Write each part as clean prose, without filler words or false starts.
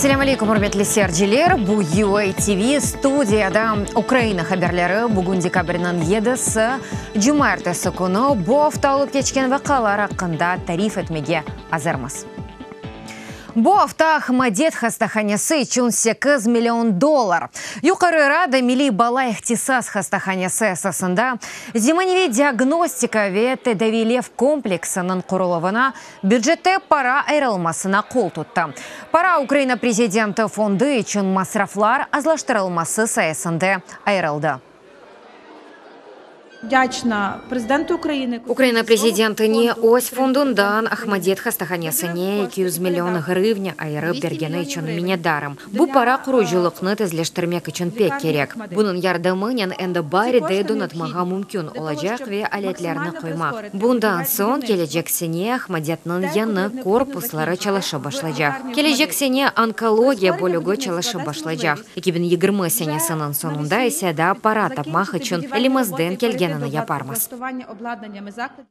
Selâm aleyküm, ürmetli seyirciler! Bu UA TV studiyada Ukraina haberleri. Bugün dekabrniñ yedisi, cumaertesi künü. Bu afta olıp keçken vaqialar aqqında tarif etmege azırmız. Bu afta Ahmadet hastahanesi içün 8 million dollar. Yuqarı Rada Milliy bala ihtisas hastahanesi esasında zemaneviy diagnostika ve tedaviylev kompleksiniñ quruluvına bücette para ayırılmasına qol tuttı. Para Ukraina prezidenti fondu içün masraflar azlaştırılması sayesinde ayırıldı. Вдячна президенту Украины. Ukraina prezidentine öz fondundan Ahmadet hastahanesine 200 million ğrıvnâ ayırıp bergeni içün minnetdarım. Bu para qurucılıqnı tezleştirmek içün pek kerek. Bunıñ yardımınen endi baarde donatmağa mümkün olacaq ve aletlerni qoymaq. Bundan soñ kelecek sene Ahmadetniñ yañı korpusları çalışıp başlaycaq. Kelecek sene onkologiya bölügi çalışıp başlaycaq. 2020 senesiniñ soñunda ise daa para tapmaq içün elimizden kelgenini yaparmız. Обладнаннями закладів.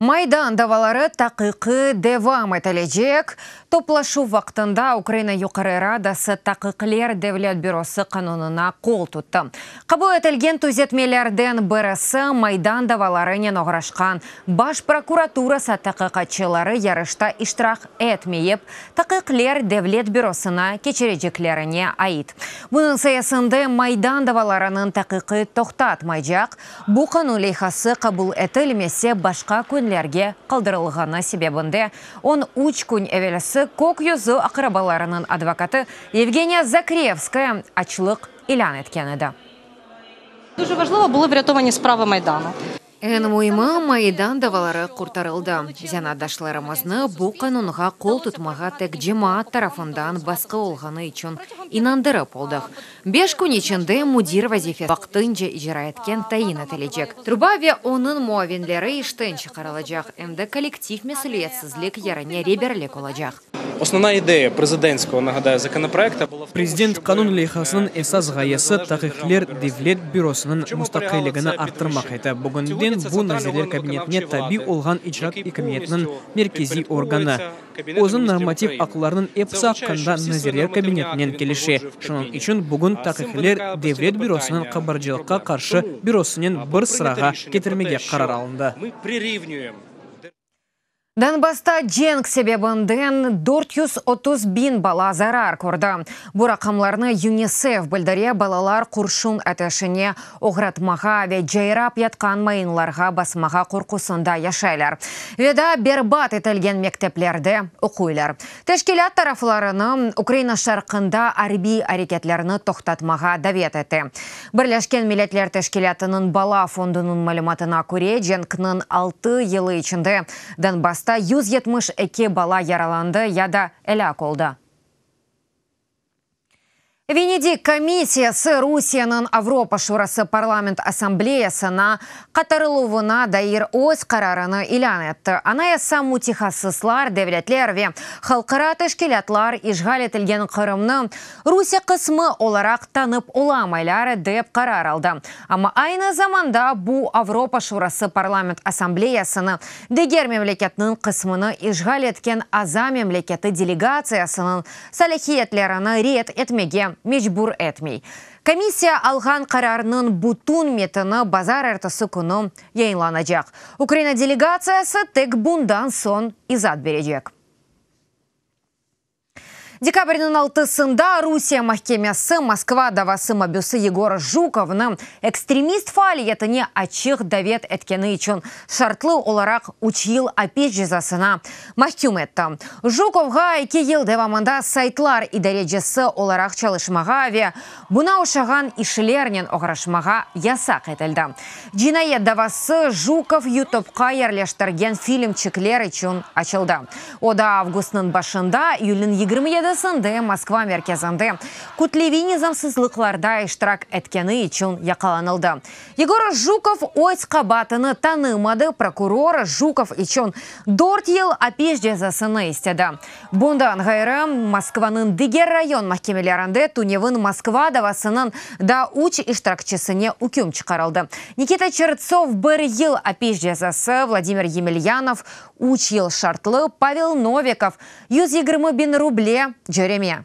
Maydan davaları taqiqi devam etilecek. Toplaşuv vaqtında Ukraina Yuqarı Radası Taqiqler devlet bürosı qanunına qol tuttı. Qabul etilgen tüzetmelerden birisi Maydan davalarınen oğraşqan Baş prokuraturası taqiqatçıları yarışta iştirak etmeyip, Taqiqler devlet bürosına keçireceklerine ait. Bunıñ sayesinde Maydan davalarınıñ taqiqi toqtatmaycaq. Bu qanun leyhası qabul etilmese başqa künlerge qaldırılğanı sebebinden 13 kün evelsi Kök yüzü aqrabalarınıñ advokatı Yevgeniya Zakrevskaya açlıq ilân etken edi. Дуже важливо були врятовані справи Майдану. Eñ müimi, Maydan davaları qurtarıldı. Zenaatdaşlarımıznı bu qanunğa qol tutmağa tek cemaat tarafından basqı olğanı içün inandırıp oldıq. 5 kün içinde müdir vazife vaqtınca icra etken tayin etilecek. Truba ve onıñ muavinleri işten çıqarılacaq. Endi kollektiv mesüliyetsizlik yerine reberlik olacaq. Основна ідея президентського, нагадаю, законопроекта була в тому, Prezident щоб, qanun leyhasınıñ esas ğayesi Taqiqler devlet bürosınıñ mustaqilligini arttırmaq edi. Bugünden bu Nazirler kabinetine tabi olğan icra akimiyetiniñ merkeziy organı. Özüniñ normativ aqlarınıñ episi aqqında Nazirler kabinetinen kelişe. Şunıñ içün bugün Taqiqler devlet bürosınıñ qabarcılıqqa qarşı bürosınen bir sırağa ketirmege qarar alındı. Ми прирівнюємо Donbasta cenk sebebinden 430 biñ bala zarar kördi. Bu raqamlarnı YUNISEF bildire, balalar qurşun ateşine oğratmağa ve cayrap yatqan mayınlarğa basmağa qorqusında yaşaylar. Ve daa berbat etilgen mekteplerde oquylar. Teşkilât taraflarını Ukraina şarqında arbiy areketlerni toqtatmağa davet etti. Birleşken Milletler Teşkilâtınıñ bala fondunıñ malümatına köre, cenkniñ 6 yılı içinde Donbasta 172 bala yaralandı ya da elâk oldı. Venedik komissiyası Rusiyeniñ Avropa Şurası Parlament Assambleyasına qaytarıluvına dair öz qararını ilân etti. Anayasa mütehassıslar, devletler ve halqara teşkilâtlar işğal etilgen Qırımnı Rusiye qısmı olaraq tanıp olamaylar dep qarar aldı. Amma aynı zamanda bu Avropa Şurası Parlament Assambleyasını diger memleketniñ qısmını işğal etken aza memleketi delegatsiyasınıñ salâhiyetlerini red etmege mecbur etmey. Komissiya alğan qararnıñ bütün metini bazarertesi künü yayınlanacaq. Ukraina delegatsiyası tek bundan soñ izaat berecek. Dekabrniñ 6-sında Rusiye mahkemesi Moskva davası mabüsi Yegor Jukovnı ekstremist faaliyetine açıq davet etkeni içün şartlı olaraq 3 yıl apis cezasına mahküm etti. Jukovğa 2 yıl devamında saytlar idarecisi olaraq çalışmağa ve buña oşağan işlernen oğraşmağa yasaq etildi. Cinayet davası Jukov YouTube'qa yerleştirgen filmçikler içün açıldı. O da avgustnıñ başında, iyülniñ 27-sinde Moskva merkezinde kütleviy nizamsızlıqlarda iştirak etkeni içün yaqalanıldı. Yegor Jukov öz qabaatını tanımadı, prokuror Jukov içün 4 yıl apis cezasını istedi. Bundan ğayrı Moskvanıñ diger rayon mahkemelerinde tünevin Moskva davasınıñ daa 3 iştirakçisine üküm çıqarıldı. Nikita Çertsov 1 yıl apis cezası, Vladimir Yemelyanov 3 yıl şartlı, Pavel Novikov 120 biñ ruble cöreme.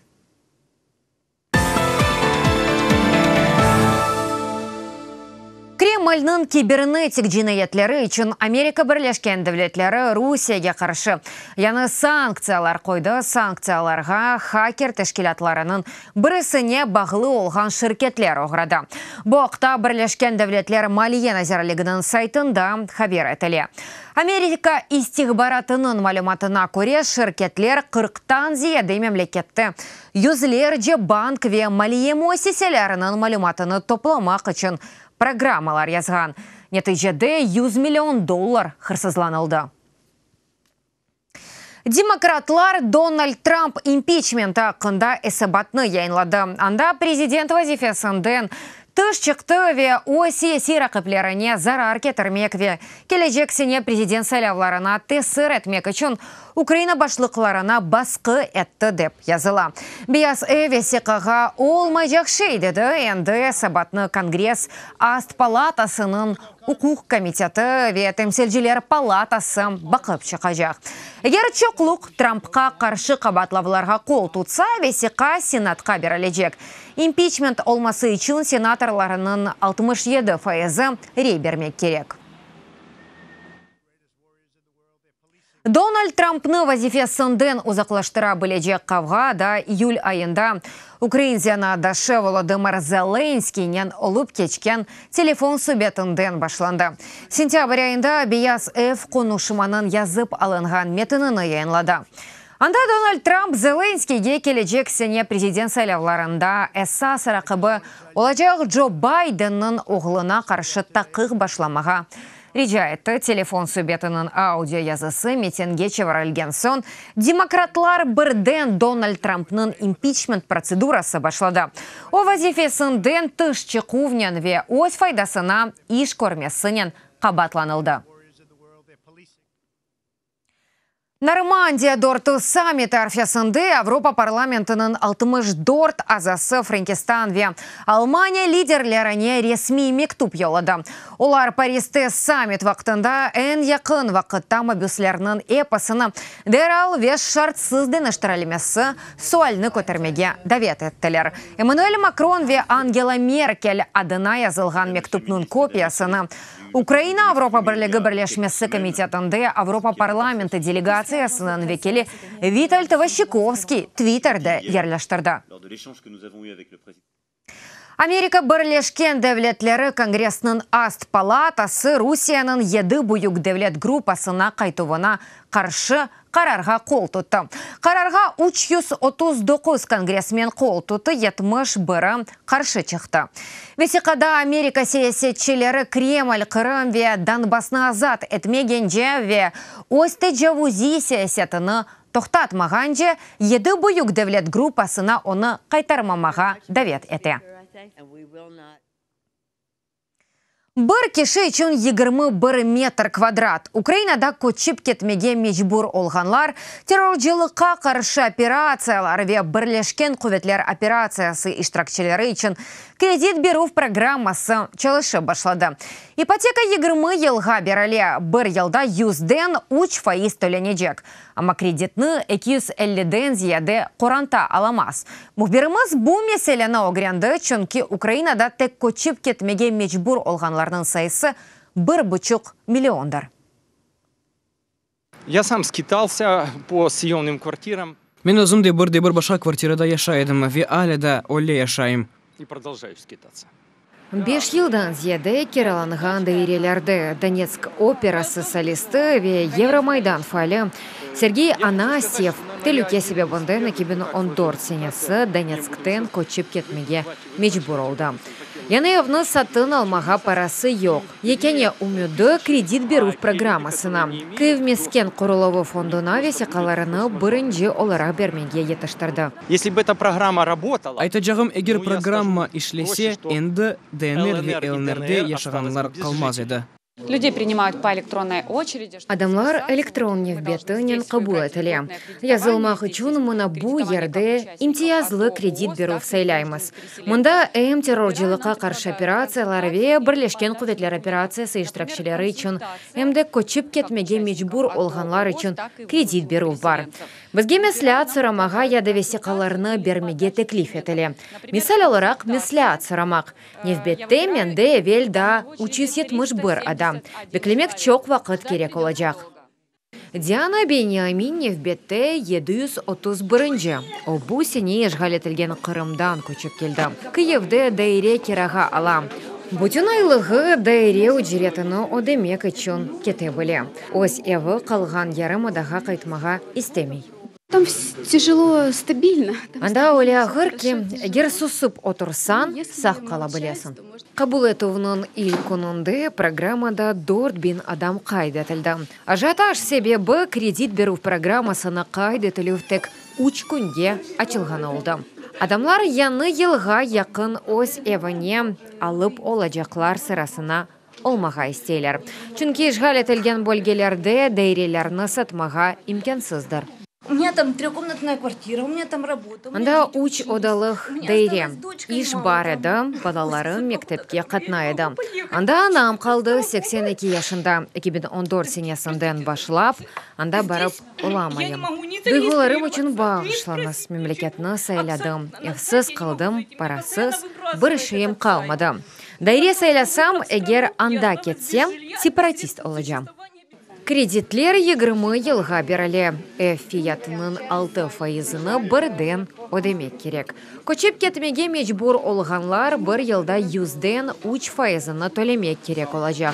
Kremlniñ kibernetik cinayetleri içün Amerika Birleşken Devletleri Rusiyege qarşı yañı sanktsiyalar qoydı. Sanktsiyalarğa haker teşkilâtlarınıñ birisine bağlı olğan şirketler oğradı. Bu aqta Birleşken Devletler Maliye nazirliginiñ saytında haber etile. Amerika istihbaratınıñ malümatına köre, şirketler qırqtan ziyade memlekette yüzlerce bank ve maliye müessiseleriniñ malümatını toplamaq içün programmalar yazğan. Neticede 100 million dollar hırsızlanıldı. Demokratlar Donald Trump impiçmenti aqqında esabatnı yayınladı. Anda prezident vazifesinden tış çıqtı ve öz siyasiy raqiplerine zarar ketirmek ve kelecek sene prezident saylavlarına tesir etmek içün Ukraina başlıqlarına basqı etti, dep yazıla. Beyaz Ev vesiqağa olmaycaq şey dedi, endi esabatnı Kongress ast palatasınıñ Uquq komiteti ve Temsilciler palatası baqıp çıqacaq. Eger çoqluq Trumpqa qarşı qabaatlavlarğa qol tutsa, vesiqa Senatqa berilecek. İmpiçment olması içün senatorlarnıñ 67 fayızı rey bermek kerek. Donald Trumpnı vazifesinden uzaqlaştıra bilecek qavğa da iyül ayında ukrain zenaatdaşı Volodımır Zelenskiynen olıp keçken telefon subetinden başlandı. Sentâbr ayında Beyaz Ev qonuşmanıñ yazıp alınğan metinini yayınladı. Anda Donald Trump Zelenskiyge kelecek sene prezident saylavlarında esas raqibi olacaq Co Baydenniñ oğluna qarşı taqiq başlamağa Rica etti. Telefon subetiniñ audio yazısı metinge çevirilgen soñ, demokratlar birden Donald Trumpnıñ impiçment protsedurası başladı. O, vazifesinden tış çıquvnen ve öz faydasına iş körmesinen qabaatlanıldı. Normandiya dörtü sammiti arfesinde Avropa parlamentiniñ 64 azası Frenkistan ve Almaniya liderlerine resmiy mektüp yolladı. Olar Pariste sammit vaqtında eñ yaqın vaqıtta mabüslerniñ episini deral ve şartsız deñiştirilmesi sualini kötermege davet ettiler. Emmanuel Makron ve Angela Merkel adına yazılğan mektüpniñ kopiyasını Ukraina Avropa Birligi Birleşmesi komitetinde Avropa parlamenti delegatsiyasınıñ vekili Vitold Vaşçikovskiy Twitterde yerleştirdi. Amerika Birleşken Devletleri Kongressiniñ ast palatası Rusiyeniñ yedi büyük devlet gruppasına qaytuvına qarşı qararğa qol tuttı. Qararğa 339 kongressmen qol tuttı, yetmiş biri qarşı çıqtı. Vesiqada Amerika siyasetçileri Kreml Qırım ve Donbassnı azat etmegence ve öz tecavuziy siyasetini toqtatmağance yedi büyük devlet gruppasına onı qaytarmamağa davet ete. Bir kişi içün 21 metr kvadrat. Ukrainada köçip ketmege mecbur olğanlar, terrorcılıqqa qarşı operatsiyalar ve Birleşken quvetler operatsiyası iştirakçileri içün kredit berüv programması çalışıp başladı. İpoteka 20 yılğa berile, bir yılda yüzden üç faiz tölenecek. Amma kreditni 250-den ziyade qoranta alamaz. Mühbirimiz bu meseleni ögrendi, çünki Ukrainada tek köçip ketmege mecbur olğanlarnıñ sayısı bir buçuq milliondır. Ya sam skitalsâ po syomnım kvartiram. Men özüm de bir de bir başqa kvartirada yaşay edim ve alâ da öyle yaşayım. I prodoljayu skitatsâ. Beş yıldan ziyade kiralanğan dairelerde Donetsk operası solisti ve Yevromaydan faali Sergey Anastyev telüke sebebinden 2014 senesi Donetskten köçip ketmege mecbur oldı. Yañı evni satın almağa parası yoq. Yekâne ümüdi, kredit berüv programmasına. Kyiv mesken quruluvı fonduna vesiqalarını birinci olaraq bermege yetiştirdi. Aytacağım, eger programma işlese, endi DNR ve LNRde yaşağanlar qalmaz edi. Adamlar elektron nevbetinen qabul etile. Yazılmaq içün mına bu yerde imtiyazlı kredit berüv saylaymız. Mında em terrorcılıqqa qarşı operatsiyalar ve Birleşken quvetler operatsiyası iştirakçileri içün, em de köçip ketmege mecbur olğanlar içün kredit berüv bar. Bizge mesleat soramağa ya da vesiqalarnı bermege teklif etile. Misal olaraq, mesleat soramaq. Nevbette mende evel daa 371 adam. Beklemek çoq vaqıt kerek olacaq. Diana Beniamin nevbette 731-nci. O, bu sene işğal etilgen Qırımdan köçip keldi. Kıyivde daire kirağa ala. Bütün aylığı daire ücretini ödemek içün kete bile. Öz evi qalğan yarımadağa qaytmağa istemey. Tam tecelo, stabilno. Anda öyle ağır ki, eger susıp otursañ, sağ qala bilesiñ. Qabul etüvniñ ilk kününde programmada 4000 adam qayd etildi. Ajiotaj sebebi, kredit berüv programmasına qayd etilüv tek üç künge açılğanı oldı. Adamlar yañı yılğa yaqın öz evine alıp olacaqlar sırasına olmağa isteyler, çünki işğal etilgen bölgelerde dairelerni satmağa imkânsızdır. U menya tam trehkomnatnaya kvartira, u menya tam rabota. Anda üç odalıq daire, iş bar edi, balalarım mektepke qatnay edi. Anda anam qaldı, 82 yaşında, 2014 senesinden başlap anda barıp olamayım. Duyğularım içün bağışlañız, memleketni sayladım, evsiz qaldım, parasız, bir şeyim qalmadı. Daire saylasam, eger anda ketsem, separatist olacam. Kreditler 20 yılğa berile, ev fiyatınıñ altı faizini birden ödemek kerek. Köçip ketmege mecbur olğanlar bir yılda yüzden üç faizini tölemek kerek olacaq.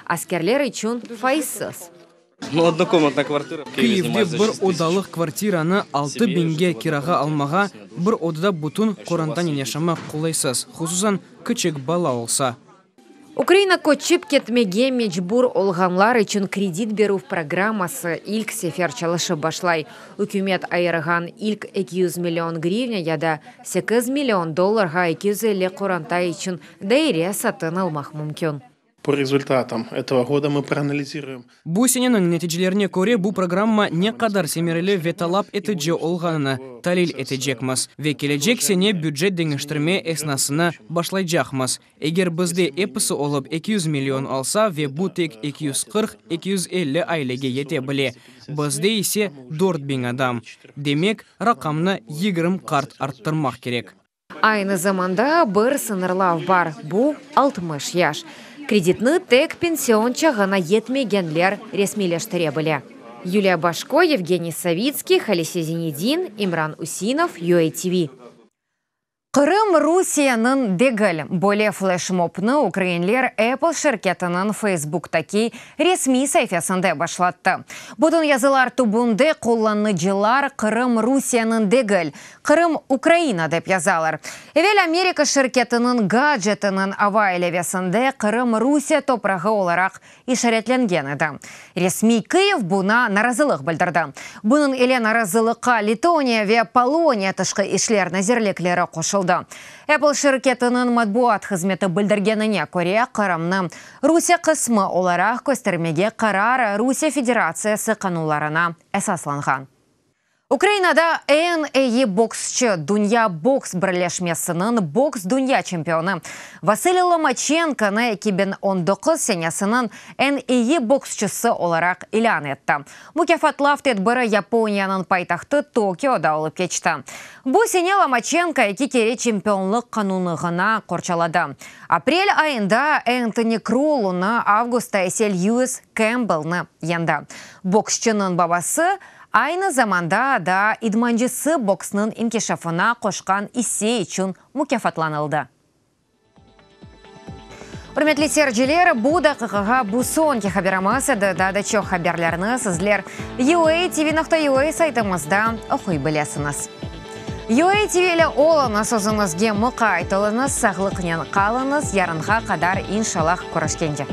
Askerler içün faizsiz. Ну, однокомнатная квартира в Киеве Kyivde снимать за bir 6 тысяч. odalıq kvartiranı 6 biñge kirağa almağa, bir odada bütün qorantanen yaşamaq qolaysız, hususan kiçik bala olsa. Ukraina köçip ketmege mecbur olğanlar içün kredit berüv programması ilk sefer çalışıp başlay. Ükümet ayırğan ilk 200 million grivna ya da 8 million dollarğa 250 qoranta içün daire satın almaq mümkün. По результатам этого года мы проанализируем Bu seneniñ neticelerine köre bu programma ne qadar semereli ve talap etici olğanını talil etecekmiz. Ve kelecek sene bücet deñiştirme esnasını başlaycaqmız. Eger bizde episi olıp 200 million olsa ve bu tek 240-250 ailege yete bile. Bizde ise 4000 adam. Demek, raqamnı 20 qat arttırmaq kerek. Aynı zamanda bir sıñırlav bar, bu 60 yaş. Kreditni tek pension çağına yetmegenler resmiyleştire bile. Yuliya Başko, Yevgeniy Savitskiy, Halise Zinedin, İmran Usinov, UATV. Qırım Rusiyeniñ degil. Böyle fleşmobnı ukrainler Apple şirketiniñ Facebook'taki resmiy sayfasında başlattı. Bütün yazılar tübünde qullanıcılar Qırım Rusiyeniñ degil, Qırım Ukraina dep yazalar. Evel Amerika şirketiniñ gadjetiniñ ava ilâvesinde Qırım Rusiye toprağı olaraq işaretlengen edi. Resmiy Kyiv buña narazılıq bildirdi. Bunıñ ile narazılıqqa Letoniya ve Poloniya tışqı işler nazirlikleri qoşuldı. Apple şirketiniñ matbuat hızmeti bildirgenine köre Qırımnı Rusiye qısmı olaraq köstermege qarar Rusiye Federatsiyası qanunlarına esaslanğan. Ukrainada eñ eyi boksçı, Dünya boks birleşmesiniñ boks dünya çempionı Vasiliy Lomaçenkonı 2019 senesiniñ eñ eyi boksçısı olaraq ilân etti. Mukâfatlav tedbiri Yaponiyanıñ paytahtı Tokioda olıp keçti. Bu sene Lomaçenko eki kere çempionlıq qanunlığını qorçaladı. Aprel ayında Entoni Krollunı, avgustta ise Lewis Kempbellni yeñdi. Boksçınıñ babası aynı zamanda da idmancısı boksnıñ inkişafına qoşqan isse içün mukâfatlanıldı. Ürmetli seyirciler, bu daqiqağa bu soñki haberimiz edi. Daa da çoq haberlerni sizler uatv.ua saytımızda oquy bilesiñiz. UA TV ile oluñız, özüñizge muqayt oluñız, sağlıqnen qalıñız, yarınğa qadar inşallah körüşkence.